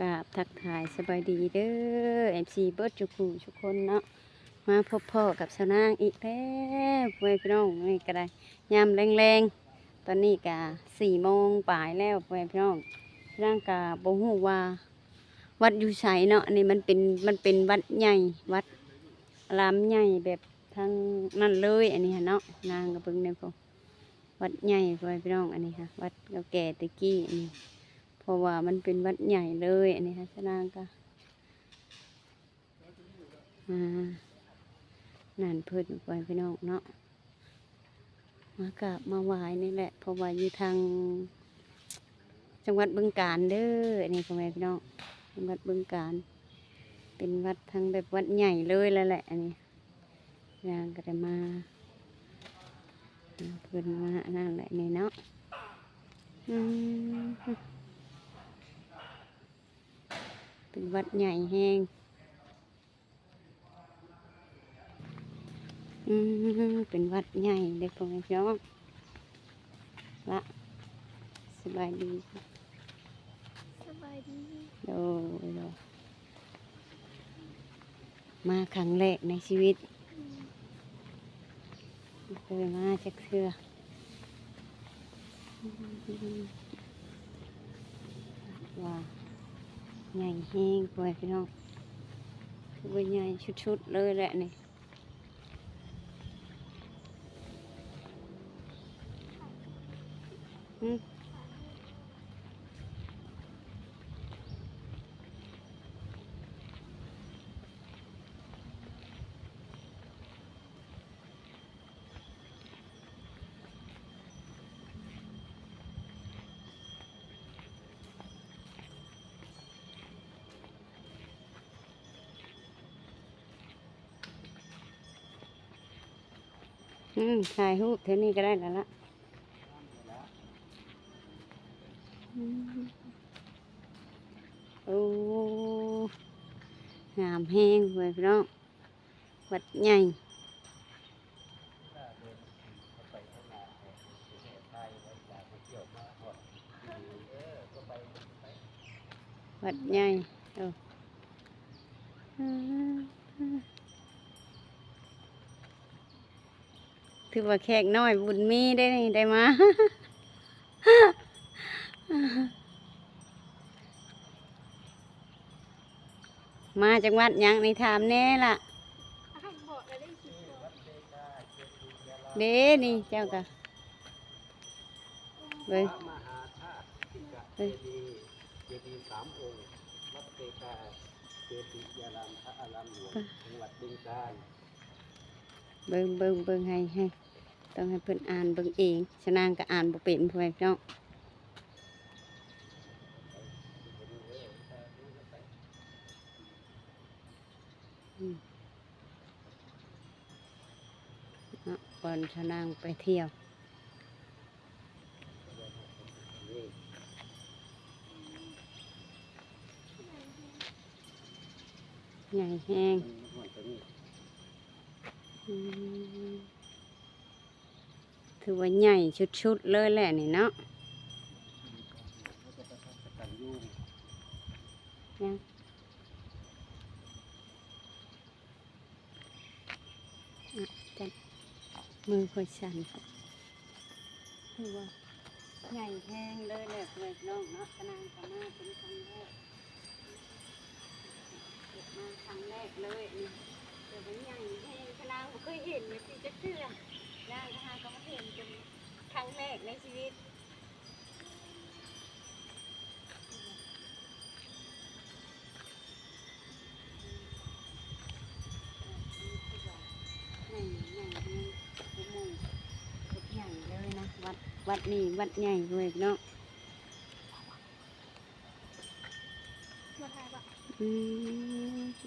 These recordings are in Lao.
ກາບທັກທາຍສະບາຍດີເດີ ເອັຟຊີ ເບິດທຸກຜູ້ທຸກຄົນເນາະ ມາພົບພໍ້ກັບສາວນາງອີກແລ້ວ ພໍ່ແມ່ພີ່ນ້ອງ. ນີ້ກໍໄດ້ຍາມແລງໆ ຕອນນີ້ກໍສີ່ໂມງປາຍແລ້ວ ພໍ່ແມ່ພີ່ນ້ອງ. ນາງກໍບໍ່ຮູ້ວ່າວັດຢູ່ໃສເນາະ ອັນນີ້ມັນເປັນ ມັນເປັນວັດໃຫຍ່ ວັດອາລາມໃຫຍ່ແບບທາງນັ້ນເລີຍ ອັນນີ້ຫັ້ນເນາະ. ນາງກໍເບິ່ງແດ່ພຸ້ນ ວັດໃຫຍ່ ພໍ່ແມ່ພີ່ນ້ອງ ອັນນີ້ຫະ ວັດເກົ່າແກ່ແຕ່ກີ້ນີ້ ເພາະວ່າມັນເປັນວັດໃຫຍ່ເລີຍ ອັນນີ້ຫະ. ສາວນາງກໍ ອ່າ ນັ້ນເພິ່ນ ພໍ່ແມ່ພີ່ນ້ອງເນາະ ມາກາບມາໄຫວ້ນີ້ແຫຼະ ເພາະວ່າຢູ່ທາງຈັງຫວັດບຶງການເດີ ອັນນີ້ ພໍ່ແມ່ພີ່ນ້ອງ ຈັງຫວັດບຶງການ ເປັນວັດທາງແບບວັດໃຫຍ່ເລີຍແຫຼະ ອັນນີ້. ນາງກໍໄດ້ມາ ເພິ່ນມາອັນນັ້ນແຫຼະນີ້ເນາະ ອືມ ເປັນວັດໃຫຍ່ແຮງ ອືມ ເປັນວັດໃຫຍ່ເດ້ ພໍ່ແມ່ພີ່ນ້ອງ. ລະ ສະບາຍດີ ສະບາຍດີ ໂດຍ ໂດຍ ມາຄັ້ງແລກໃນຊີວິດ ອືມ ບໍ່ເຄີຍມາຈັກເທື່ອ ວ່າໃຫຍ່ແຮງ ພໍ່ແມ່ພີ່ນ້ອງ ຄືວ່າໃຫຍ່ສຸດໆເລີຍແຫຼະນີ້. ອືມ ຖ່າຍຮູບແຖວນີ້ກໍໄດ້ແລ້ວລະ ອືມ ໂອ້ ງາມແຮງເວີຍພີ່ນ້ອງ ວັດໃຫຍ່. ວັດໃຫຍ່ ໂອ້ ຖືວ່າແຂກນ້ອຍບຸນມີໄດ້ນີ້ ໄດ້ມາ ມາຈັງຫວັດຫຍັງນີ້ ຖາມແດ່ລະ ເດ້ນີ້ເຈົ້າກະ ເບິ່ງ ພະມະຫາທາດ ເອີ ເຈດີ ເຈດີສາມອົງ ວັດເຊກາ ເຈຕິຍາລາມ ພະອາລາມຫຼວງ ຈັງຫວັດບຶງການ. ເບິ່ງ ເບິ່ງ ເບິ່ງ ໃຫ້ ໃຫ້ ຕ້ອງໃຫ້ເພິ່ນອ່ານເບິ່ງເອງ ສາວນາງກໍອ່ານບໍ່ເປັນ ພໍ່ແມ່ພີ່ນ້ອງ ອືມ ເນາະ ບ່ອນສາວນາງໄປທ່ຽວ ໃຫຍ່ແຮງ ອືມ ຖືວ່າໃຫຍ່ສຸດໆເລີຍແຫຼະນີ້ເນາະ ຍັງ ອ່ະ ຈັບມືຄ່ອຍສັ່ນ ຖືວ່າໃຫຍ່ແຮງເລີຍແຫຼະ ພໍ່ແມ່ພີ່ນ້ອງເນາະ ສາວນາງກໍມາເປັນຄັ້ງແລກ ມາຄັ້ງແລກເລີຍນີ້ ແຕ່ວ່າໃຫຍ່ແຮງ ສາວນາງບໍ່ເຄີຍເຫັນແບບນີ້ຈັກເທື່ອ ນາງກໍຫາກໍມາເຫັນເປັນຄັ້ງແລກໃນຊີວິດ. ໃຫຍ່ ໃຫຍ່ແຮງ ອຸໂມງ ໂຄດໃຫຍ່ເລີຍນະ ວັດ ວັດນີ້ວັດໃຫຍ່ເວີຍເນາະ ອືມ. ເ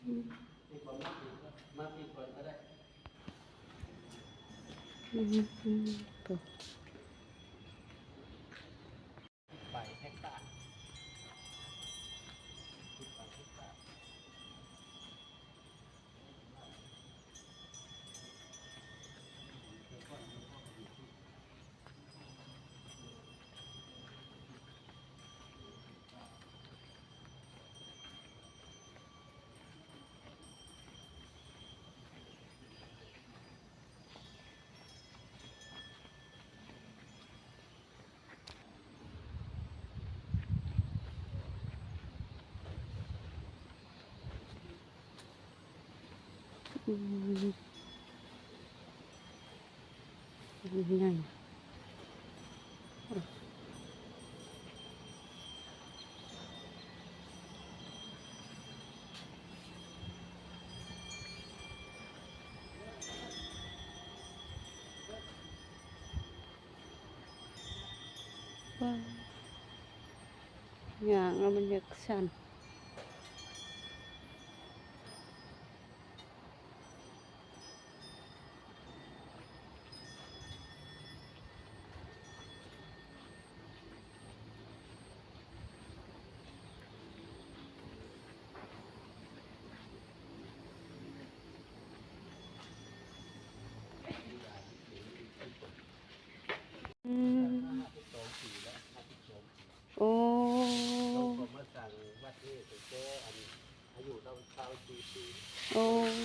ມາປີກ່ອນກໍໄດ້ ອືມ ອືມ ໂອ້ ໄປແທັກຕາ ອືມ ໃຫຍ່ ວ້າ ຍ່າງແລ້ວມັນຢາກສັ່ນ. ອືມ ໂອ້ ເຈົ້າຂອງມາສ້າງວັດນີ້ຕັ້ງແຕ່ອັນ ອາຍຸລາວຊາວສີ່ປີ ໂອ້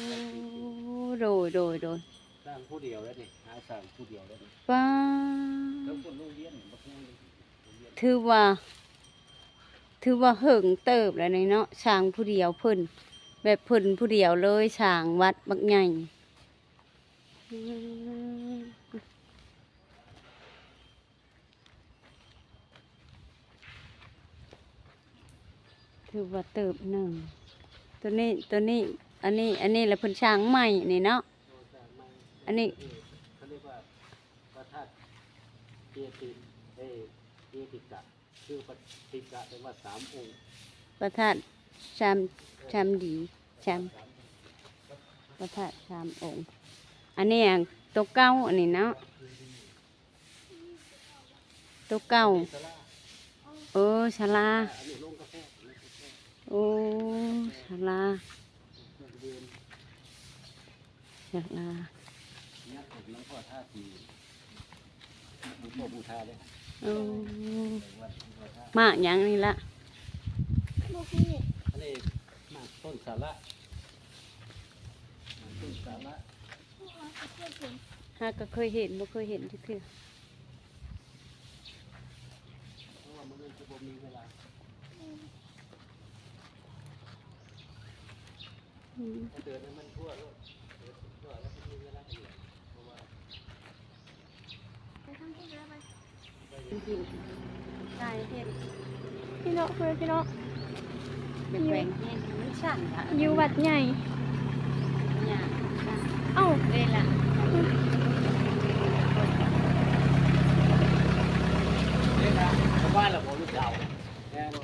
ຊາວສີ່ປີ ໂດຍ ໂດຍ ໂດຍ ສ້າງຜູ້ດຽວແລ້ວນີ້ ຫາສ້າງຜູ້ດຽວແລ້ວນີ້ ປ້າ ເຖິງຄົນໂຮງຮຽນບັກໃຫຍ່ ຖືວ່າ ຖືວ່າເຫິງເຕີບແລ້ວນີ້ເນາະ ສ້າງຜູ້ດຽວເພິ່ນ ແບບເພິ່ນຜູ້ດຽວເລີຍ ສ້າງວັດບັກໃຫຍ່ ອືມ. ຖືວ່າເຕີບໜຶ່ງ ໂຕນີ້ ໂຕນີ້ ອັນນີ້ ອັນນີ້ລະເພິ່ນສ້າງໃໝ່ນີ້ເນາະ ອັນນີ້ເຂົາເອີ້ນວ່າພະທາດເຈຕິ ເອີ ເຈຕິກະ ຄືປະຕິກະແປວ່າສາມອົງ ພະທາດສາມ ສາມດີ ສາມ ພະທາດສາມອົງ ອັນນີ້ໂຕເກົ່າ ອັນນີ້ເນາະ. ໂຕເກົ່າ ເອີ ສາລາ ໂອ້ ສາລາ ສາລາ ເອີ ໝາກຫຍັງນີ້ລະ ອັນນີ້ໝາກຕົ້ນສາລະ ໝາກຕົ້ນສາລະ. ຫາກໍເຄີຍເຫັນ ບໍ່ເຄີຍເຫັນຈັກເທື່ອ ເພາະວ່າມື້ອື່ນຊິບໍ່ມີເວລາ ອືມ ເດີນໃຫ້ມັນທົ່ວໂລດ ເດີນທົ່ວແລ້ວຊິມີເວລາເຫັນ ເພາະວ່າ ໄປທາງພຸ້ນເດີ ໄປ. ກິນ ກາຍເຫັນ ພີ່ນ້ອງ ເພື່ອນພີ່ນ້ອງ ແຂວງແຮງ ມັນສັ່ນລະ ຢູ່ວັດໃຫຍ່ ເອົ້າ ເດ້ລະ ເດ້ລະ ສະບາຍລະບໍ່ລູກສາວ ແມ່ນບໍ່?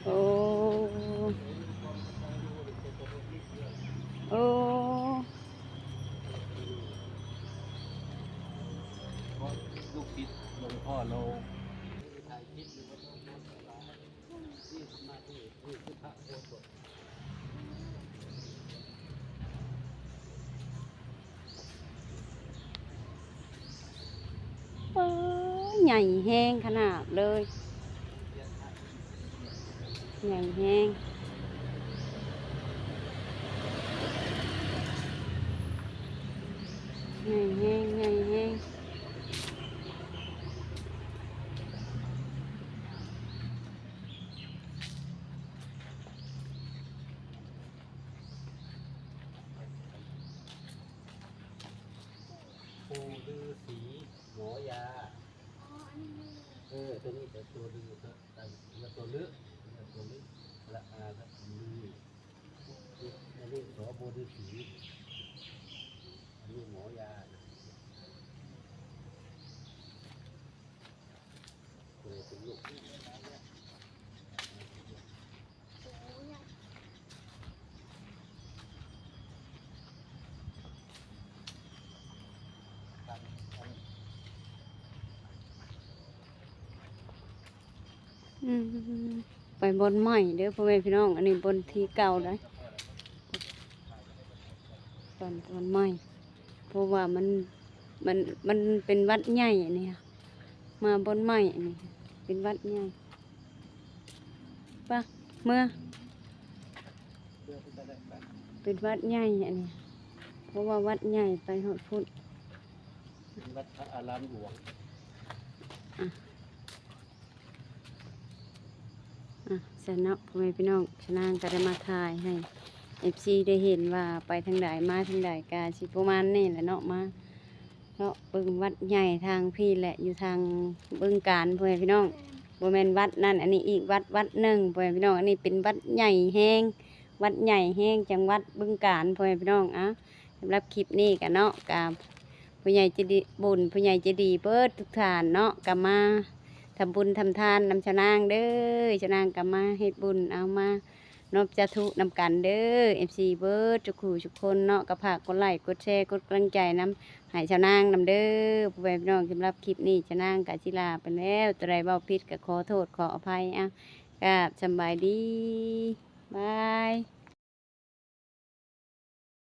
ໂອ້ ໂອ້ ລູກສິດຫຼວງພໍ່ໂລ ເອີ ໃຫຍ່ແຮງຂະໜາດເລີຍ ໃຫຍ່ແຮງ ໃຫຍ່ແຮງ ໃຫຍ່ແຮງ. ປູ່ລືສີໝໍຢາ ອໍ ອັນນີ້ ເອີ ໂຕນີ້ເປັນໂຕລື ໂຕລື ໂຕລື ລະອາ ລະລື ອັນນີ້ ສ ໂບລືສີ ອັນນີ້ໝໍຢາ ເປັນລູກ. ອືມ ໄປບ່ອນໃໝ່ເດີພໍ່ແມ່ພີ່ນ້ອງ ອັນນີ້ບ່ອນທີ່ເກົ່າໄດ໋ ບ່ອນ ບ່ອນໃໝ່ ເພາະວ່າມັນ ມັນ ມັນເປັນວັດໃຫຍ່ອັນນີ້ ມາບ່ອນໃໝ່ອັນນີ້ ເປັນວັດໃຫຍ່ ປະ ເມືອ ເປັນວັດໃຫຍ່ອັນນີ້ ເພາະວ່າວັດໃຫຍ່ໄປຮອດພຸ້ນ ເປັນວັດພະອາລາມຫຼວງ ອະ ອະ ຊັ້ນເນາະ ພໍ່ແມ່ພີ່ນ້ອງ ຊະນາງກໍໄດ້ມາຖ່າຍໃຫ້ເອັຟຊີໄດ້ເຫັນວ່າໄປທາງໃດ ມາທາງໃດ ກະຊິປະມານນີ້ແຫຼະເນາະ ມາເລາະເບິ່ງວັດໃຫຍ່ທາງພີ້ແຫຼະ ຢູ່ທາງບຶງການ ພໍ່ແມ່ພີ່ນ້ອງ ບໍ່ແມ່ນວັດນັ້ນ ອັນນີ້ອີກວັດ ວັດໜຶ່ງ ພໍ່ແມ່ພີ່ນ້ອງ ອັນນີ້ເປັນວັດໃຫຍ່ແຮງ ວັດໃຫຍ່ແຮງ ຈັງຫວັດບຶງການ ພໍ່ແມ່ພີ່ນ້ອງ ອະ ສຳລັບຄລິບນີ້ກະເນາະ ກະຜູ້ໃຫຍ່ໃຈດີ ບຸນ ຜູ້ໃຫຍ່ໃຈດີເບິດທຸກທ່ານເນາະ ກະມາທຳບຸນທຳທານນຳຊານາງເດີ ຊານາງກະມາເຮັດບຸນ ເອົາມານອບສາທຸນຳກັນເດີ ເອັຟຊີເບິດທຸກຜູ້ທຸກຄົນເນາະ ກະຝາກກົດໄລ້ ກົດແຊ ກົດກຳລັງໃຈນຳໃຫ້ຊານາງນຳເດີ ພໍ່ແມ່ພີ່ນ້ອງ ສຳລັບຄລິບນີ້ຊານາງກະຊິລາໄປແລ້ວ ຕົວໃດເວົ້າຜິດກະຂໍໂທດຂໍອະໄພ ອາ ກາບສຳບາຍດີ ບາຍ.